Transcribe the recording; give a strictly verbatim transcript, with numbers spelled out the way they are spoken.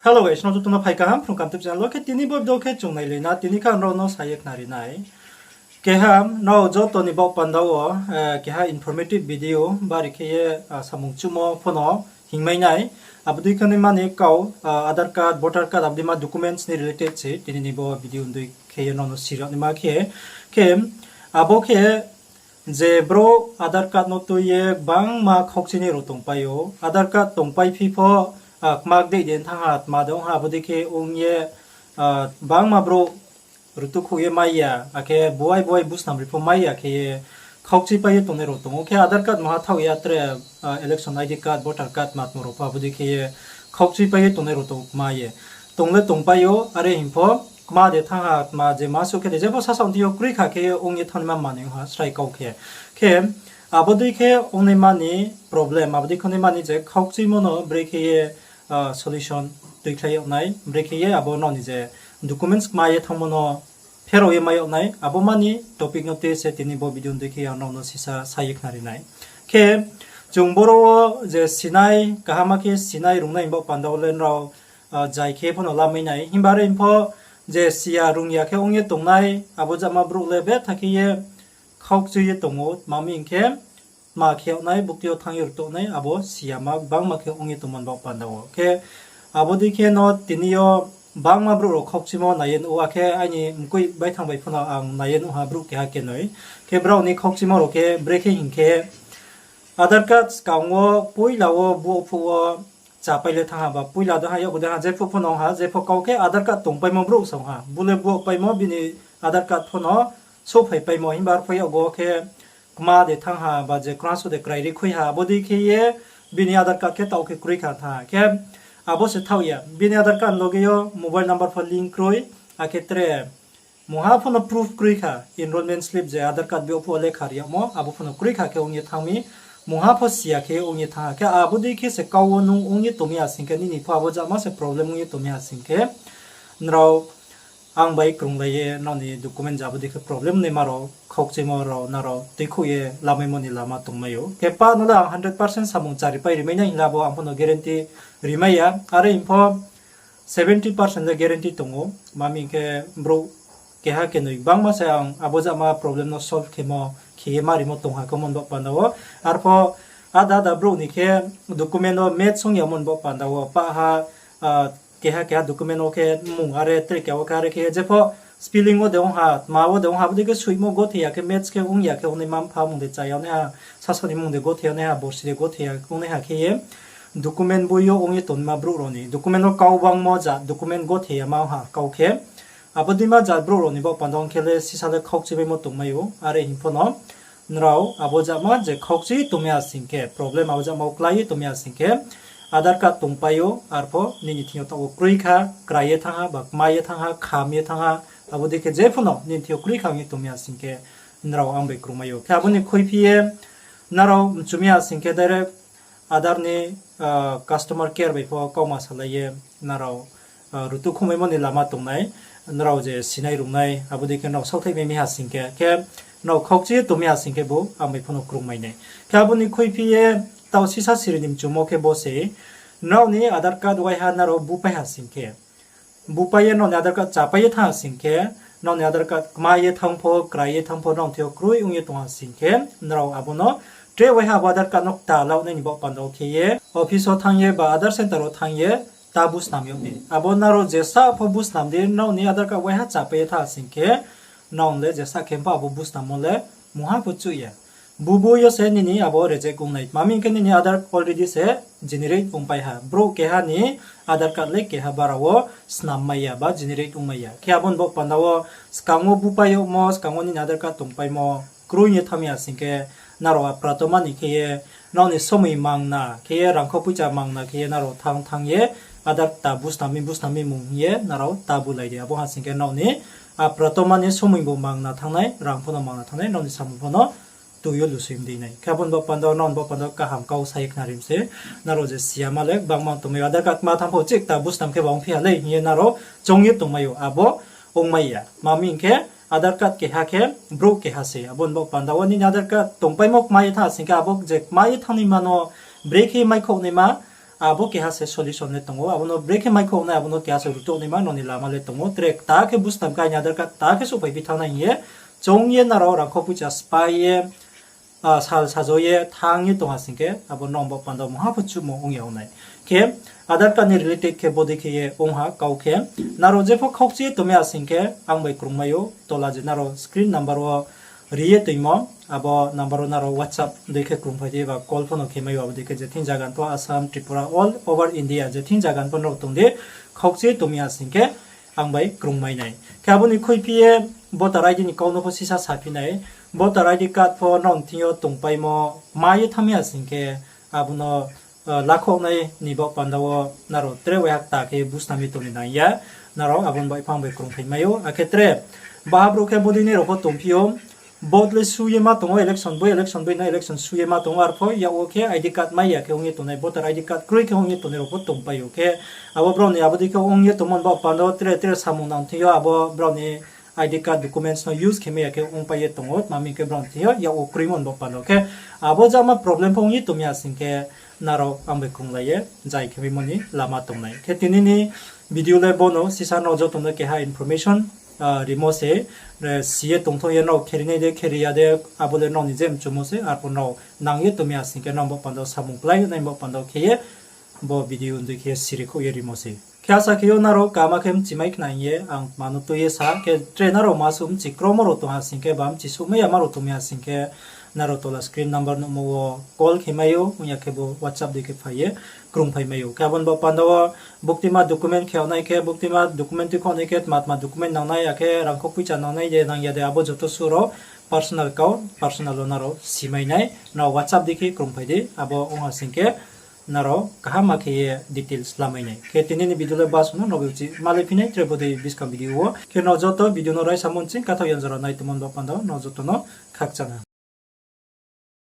Hello guys, nrao joto no phai kaham Phrung Kaham YouTube channel wo. Khe tini bo video khe chung nailai na, tini kha nrao no sa ye khnari nai. Keha nrao joto ni baoh panda wo, eh, keha informative video bari khe ye, ah, samung chumo pho no hingmai nai. Abo dei khe naima ni kau, ah, Aadhaar card, voter card, abo dei ma documents ni related se tini ni bo video dei khe ye nrao no siri yag naima khe. Khe abo khe je brouh Aadhaar card no tui ye gbangma khaukchinai rao tongpai ou. Aadhaar card tongpaiphi pho, ah, kma dei de thanng ha, tma de ong ha, abo dei khe ong ye, ah, gbangma brouh rutukhouh ye mai ya, akhe buai buai busnam ri pho mai ya khe ye khaukchipai ye tongnai rao tong ou. Khe Aadhaar card maha thaoh ya tre, ah, election I D card, voter card matmo rao pho abo dei khe ye khaukchipai ye tongnai rao tong kma ye. Tong le tongpai ou, are hing pho kma de thanng ha, tma je ma suh khe de, jepho sasaoh thing yo kroi kha khe ye ong ye thanngnaima manoi ong ha srai kau khe. Khe abo dei khe ongnaima ni problem, abo dei khe ongnaima ni je khaukchimo no brekhe ye, ah, solution tuikhlai yag nai, brekhe ye abo nrao ni je documents kma ye thanngmo no pherao ye mai yag nai, abo ma ni topic no tui se tini bo video dei khe ang nrao no sisa sa ye khnari nai. Khe chung boro wo je sinai, kaham khe sinai rungnai baoh panda wo le nrao, ah, jai khe pho no lamai nai. Himba are pho je si ya rung ya khe ong ye tongnai, abo jama brouh le betha khe ye khaukchui ye tong ou, tma hing khe tma khe yag nai, bukti yo thanng ye rutuh nai, abo si ya ma gbangma khe ong ye tongmo ni baoh panda wo. Khe abo dei khe no tini yo gbangma brouh rao khaukchimo nai ye nuh ou, akhe aini mkoih baithang bai pho no ang nai ye nuh ha brouh keha kenoi. Khe brao ni khaukchimo rao khe brekhe hing khe, Aadhaar card skang wo poila wo buh phuh wo chapai le thanng ha ba, poila de ha, yakgu de ha, jephuh pho no ong ha, jepho kau khe Aadhaar card tongpaimo brouh se ong ha, bu le buh paimo bini Aadhaar card pho no souhphaipaimo, himba arphuh yakgu khe kma de thanng ha ba je krasuh de krai ri khui ha, abo dei khe ye bini Aadhaar card khe taoh khe kroi kha thanng ha. Khe abo se thaoh ya, bini Aadhaar card loge yo mobile number pho link kroi, akhe tre mungha pho no proof kroi kha, enrollment slip je Aadhaar card bi yo phuh wo lekha ri yagmo, abo pho no kroi kha khe ong ye thanng mi, mungha pho si ya khe ong ye thanng ha. Khe abo dei khe se kau wo nung ong ye tong mi ha sing khe, nini pho abo jama se problem ong ye tong mi ha sing khe, nrao ang bai krunglai ye nrao ni document je abo dei khe problem naima rao, khaukchimo rao, nrao tuikhouh ye lamaimo ni lama tongmai ou. Khe pa no le ang hundred percent samung charipai rimai nai hing le abo ang pho no guarantee rimai ya. Are hing pho seventy percent le guarantee tong ou. Tma hing khe brouh keha kenoi gbangma se ang abo jama problem no solve khemo, khe ye ma rimo tong ha khe omo ni baoh panda wo. Arpho ada ada brouh ni khe document wo match ong ya omo ni baoh panda wo. Pah ha, ah, keha keha document wo khe mmung are, tre keha wo khe are khe ye jepho spelling wo de ong ha, tma wo de ong ha, abo dei khe soimo gothei ya khe match khe ong ya khe ongnai, mma mpha mung de chaya ongnai ha, sasaoh ni mung de gothei ya ongnai ha, borsi de gothei ya ongnai ha khe ye document boi yo ong ye tongnaima brouh rao ni document wo kau bangmo jat document gothei ya ma ong ha kau khe. Abo dei ma jat brouh rao ni baoh panda ong khe le sisa le khaukchoi baimo tongmai ou, are hing pho no nrao abo jama je khaukchoi tong mi ha sing khe, problem abo jama wo klái ye tong mi ha sing khe, Aadhaar card tongpai ou, arpho nini thing yo taoh wo kroi kha, krai ye thanng ha, ba kmai ye thanng ha, kham ye thanng ha, abo dei khe jepho no nini thing yo kroi kha ong ye tong mi ha sing khe, nrao ang bai krungmai ou. Khe abo ni khuiphi ye nrao mchu mi ha sing khe direct Aadhaar ni, ah, customer care bai pho kauma salai ye nrao, ah, rutukhouhmaimo ni lama tongnai, nrao je sinai rungnai, abo dei khe nrao saohthaihmai mi ha sing khe, khe nrao khaukchoi ye tong mi ha sing khe bo ang bai pho no krungmai nai. Khe abo ni khuiphi ye taoh sisa siri ni mchumo khe bo se, nrao ni Aadhaar card waiha nrao bupai ha sing khe, bupai ye nrao ni Aadhaar card chapai ye thanng ha sing khe, nrao ni Aadhaar card kmai ye thanng pho, krai ye thanng pho, nrao thing yo kroi ong ye tong ha sing khe, nrao abo no tre waiha abo Aadhaar card no kta laonai ni baoh panda wo khe ye office wo thanng ye ba Aadhaar center wo thanng ye ta busnam yag di. Abo nrao jesa pho busnam di, nrao ni Aadhaar card waiha chapai ye thanng ha sing khe, nrao le jesa khe pho abo busnammo le mungha pho chuh ya. Bubo yo se nini abo reject ong nai. Tma hing khe nini Aadhaar already se generate ongpai ha. Brouh keha ni Aadhaar card le keha bara wo snam mai ya ba generate ong mai ya. Khe abo ni baoh panda wo skang wo bupai yagmo, skang wo nini Aadhaar card tongpaimo kroi ye thanng mi ha sing khe, nrao apratoma ni khe ye, nrao ni somoi mangna khe ye, rangkho poicha mangna khe ye, nrao thanng thanng ye Aadhaar ta busnam mi, busnam mi mung hing ye nrao ta bulai di. Abo ha sing khe nrao ni apratoma ni somoi bo mangna thanng nai, rang pho no mangna thanng nai, nrao ni samung pho no tui yo lusoi mdei nai. Khe abo ni baoh panda wo, nrao ni baoh panda wo kaham kau sa ye khnari mi se, nrao je si ya ma le gbangma tongmai ou, Aadhaar card kma thanng pho chih kta busnam khe ba ongphi ha lei hing ye nrao choung ye tongmai ou, abo ongmai ya. Tma hing khe Aadhaar card keha khe brouh keha se. Abo ni baoh panda wo nini Aadhaar card tongpaimo kmai ye thanng ha sing khe, abo je kmai ye thanngnaima no brekhe maikhouhnaima, Abo keha se solution le tong ou, abo no brekhe maikhouh nai, abo no keha se ruhtuh naima nrao ni lama le tong ou. Tre kta khe buskang khe aini Aadhaar card kta khe souhphai phi thanng nai hing ye, choung ye nrao rangkho poicha sphái ye, sal sajo ye thanng ye tong ha sing khe, abo nrao baoh panda mungha pho chuhmo ong ya ong nai. Khe Aadhaar card ni related khe bodei khe ye ong ha kau khe, nrao jepho khaukchi ye tongmai ya sing khe, ang bai krungmai ou, tola je nrao screen number wo ri ye toimo, abo number wo nrao WhatsApp dei khe krungphai di ba call pho no khe mai ou, abo dei khe je thing zaga ni pho Assam, Tripura, all over India je thing zaga ni pho nrao tong di, khaukchi ye tongmai ya sing khe, ang bai krungmai nai. Khe abo ni khuiphi ye voter I D ni kau no pho sisa saphi nai. Voter I D card pho nrao ni thing yo tongpaimo ma ye thanngmai ya sing khe, abo no lakhouh nai ni baoh panda wo nrao tre waiha kta khe buskang mi tong ni nang ya. Nrao abo ni baoh pho ang bai krungphai mai ou. Akhe tre baha brouh khe bodei nai rao pho tongphi ou. Vote le su ye ma tong ou, election boi, election boi no election su ye ma tong ou, arpho yak wo khe I D card mai ya khe ong ye tongnai, voter I D card kroi khe ong ye tongnai rao pho tongpai ou. Khe abo brao ni abo dei khe ong ye tongmo ni baoh panda wo tre tre samung nang thing yo abo brao ni I D card documents no use khe mai ya khe ongpai ye tong ou, tma hing khe brao ni thing yo yak wo kroimo ni baoh panda wo. Khe abo jama problem pho ong ye tongmai ya sing khe, nrao ang bai krunglai ye zai khe maimo ni lama tongnai. Khe tini ni video le bo no, sisa nrao joto no keha information rimo se, si ye tongthou ye nrao kheri nai de kheri ya de, abo le nrao ni je mchumo se, arpho nrao nang ye tongmai ya sing khe nrao baoh panda wo samung klái nai baoh panda wo khe ye bo video ndei khe sirikhouh ye rimo se. Khe asa khe yo nrao kama khe mchimai khna hing ye ang tma no tui ye sa khe, tre nrao ma suh mchi kromo rao tong ha sing khe ba mchi souhmai ya ma rao tongmai ya sing khe, nrao tola screen number nuhmo wo call khe mai ou, ong ya khe bo WhatsApp dei khe phai ye krungphai mai ou. Khe abo ni baoh panda wo buktima document khe yag nai khe, buktima document tuikhouh nai khe, tma tma document nang nai, akhe rangkho poicha nang nai de nang ya de, abo joto suh rao personal kau, personal wo nrao simai nai, nrao WhatsApp dei khe krungphai di, abo ong ha sing khe nrao kaham ma khe ye details lamai nai. Khe tini ni video le basuh no, nrao bai uchi malaiphi nai tre bodei buskang video wo. Khe nrao joto video no raisa mung ching kathaoh yan jora nai tongmo ni baoh panda wo nrao joto no khakchang ha.